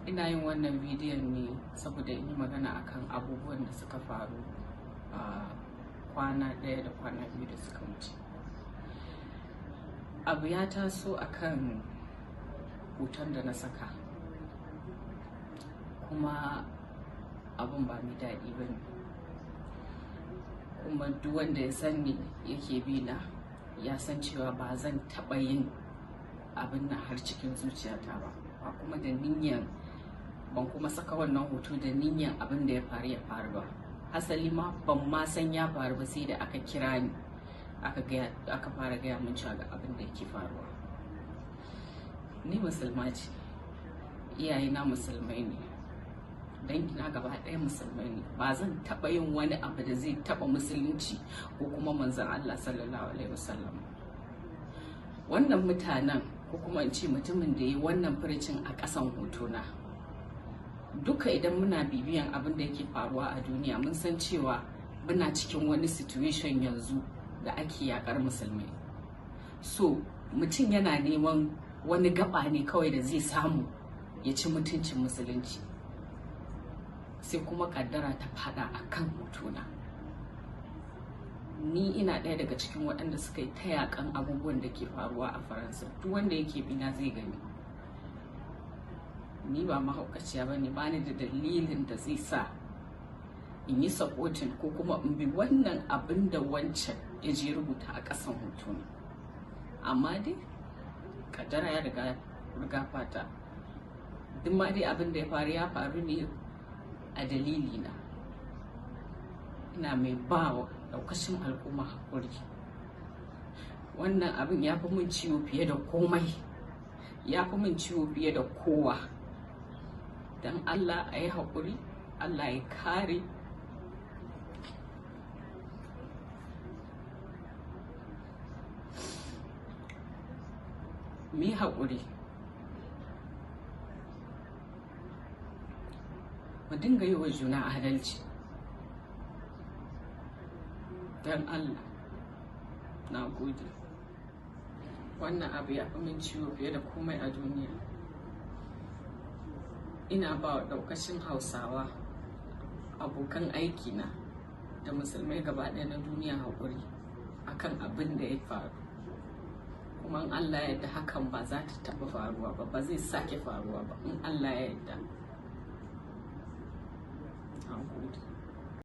Ina yin wannan bidiyon ne saboda in yi magana akan abubuwan da suka faru a kwana ɗaya da kwana biyu da suka wuce. Abu ya taso akan hoton da na saka, kuma abun ba mai daɗi ba ne. Kuma duk wanda ya san ni yake bi na ya san cewa ba zan taɓa yin abin nan har cikin zuciyata ba, ba kuma da niyyan, ban kuma saka wannan hoto da niyyan abin da ya faru ya faru ba. Hasali ma ban ma san ya faru ba sai da aka kira ni aka fara gaya min cewa ga abin da yake faruwa. Ni musulma ce, iyayena musulmai ne, dangina gaba ɗaya musulmai ne. Ba zan taɓa yin wani abu da zai taɓa musulunci ko kuma manzon Allah sallallahu alaihi wasallam. Wannan mutanen, ko kuma in ce mutumin da ya yi wannan furucin a ƙasan hotona, duka idan muna bibiyan abin da yake faruwa a duniya mun san cewa muna cikin wani situation yanzu da ake yakar musulmai. So mutum yana neman wani gaba ne kawai da zai samu ya ci mutuncin musulunci, sai kuma kaddara ta fada a kan hotona. Ni ina ɗaya daga cikin waɗanda suka yi ta yakan abubuwan da ke faruwa a Faransa. Duk wanda yake bina zai gani. Ni ba mahaukaciya ba ne, ba ni da dalilin da zai sa in yi supporting ko kuma in bi wannan abin da wancan ya je rubuta a ƙasan hotona. Amma dai kaddara ya riga fata. Duk ma dai abin da ya faru ya faru ne a dalilina. Ina mai ba wa ɗaukacin al'umma haƙuri. Wannan abin ya fi min ciwo fiye da komai, ya fi min ciwo fiye da kowa. Don Allah a yi haƙuri, Allah ya kare. Mu yi haƙuri, mu dinga yi wa juna adalci. Don Allah, na gode. Wannan abu ya fi min ciwo fiye da komai a duniya. Ina ba wa ɗaukacin Hausawa, abokan aikina da musulmai gaba ɗaya na duniya haƙuri akan abin da ya faru. Kuma in Allah ya yarda hakan ba za ta taɓa faruwa ba, ba zai sake faruwa ba in Allah ya yarda. Na gode.